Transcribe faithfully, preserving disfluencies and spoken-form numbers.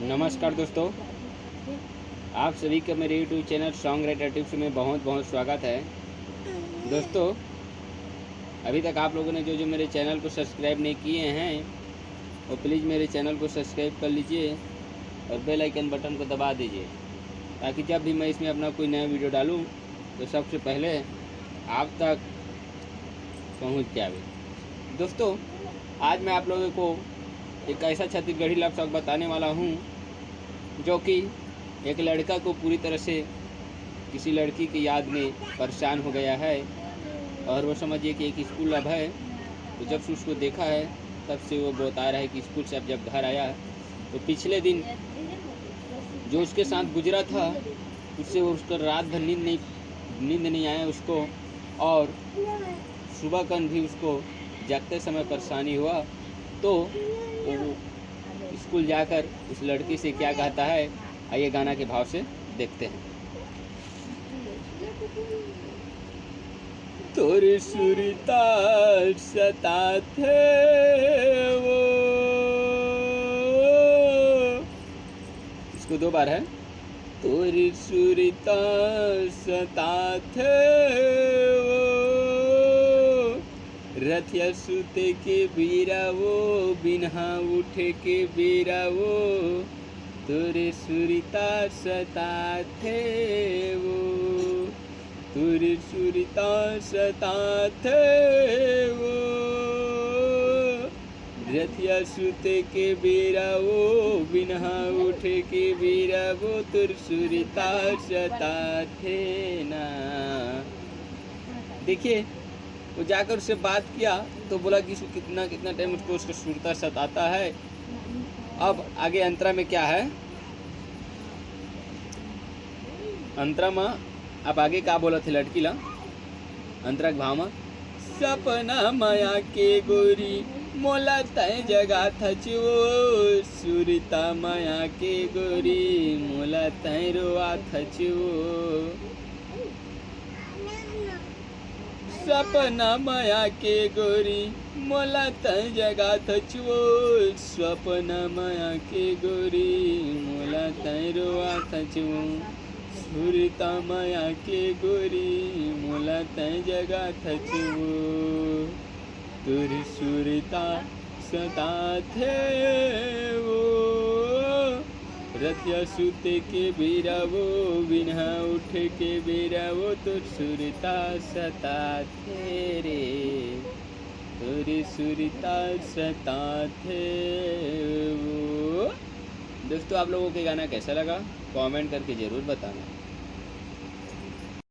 नमस्कार दोस्तों, आप सभी का मेरे YouTube channel song writer tips में बहुत बहुत स्वागत है। दोस्तों, अभी तक आप लोगों ने जो जो मेरे चैनल को सब्सक्राइब नहीं किए हैं, वो प्लीज़ मेरे चैनल को सब्सक्राइब कर लीजिए और बेल आइकन बटन को दबा दीजिए, ताकि जब भी मैं इसमें अपना कोई नया वीडियो डालूँ, तो सबसे पहले आप तक पहुँच जावे। दोस्तों, आज मैं आप लोगों को एक ऐसा छत्तीसगढ़ी लव सॉन्ग बताने वाला हूँ, जो कि एक लड़का को पूरी तरह से किसी लड़की की याद में परेशान हो गया है, और वो समझिए कि एक स्कूल लव है। तो जब से उसको देखा है, तब से वो बता रहा है कि स्कूल से अब जब घर आया, तो पिछले दिन जो उसके साथ गुजरा था, उससे वो उसका रात भर नींद नहीं, नींद नहीं आया उसको, और सुबह कन भी उसको जगते समय परेशानी हुआ। तो वो स्कूल जाकर उस लड़की से क्या कहता है, आइए गाना के भाव से देखते हैं। तोर सुरता सताथे वो, इसको दो बार है। तोर सुरता सताथे वो, रथिया सुते के बेरा वो, बिनहा उठे के बेरा वो, तोर सुरता सताथे वो, तोर सुरता सताथे वो, रथिया सुते के बेरा वो, बिनहा उठे के बेरा वो, तोर सुरता सताथे ना। देखिए, वो जाकर उससे बात किया तो बोला कि उसको कितना कितना टाइम उसको उसका सुरता सताता है। अब आगे अंतरा में क्या है, अंतरा में अब आगे का बोलत हे लड़की ला, अंतरा के भाव में, सपना मया के गोरी मोला तय जगा थचवो, सुरता मया के गोरी मोला तय रोआ थचवो। सपना मया के गोरी मोला तय जगा थचवो, सपना मया के गोरी मोला तय रोआ थचवो, सुरता मया के गोरी मोला तय जगा थचवो, तोर सुरता सताथे वो, रतिया सुते के बेरा वो, बिनहा उठे के बेरा वो, तोर सुरता सताथे रे, तोर सुरता सताथे वो। दोस्तों, आप लोगों को गाना कैसा लगा, कमेंट करके ज़रूर बताना।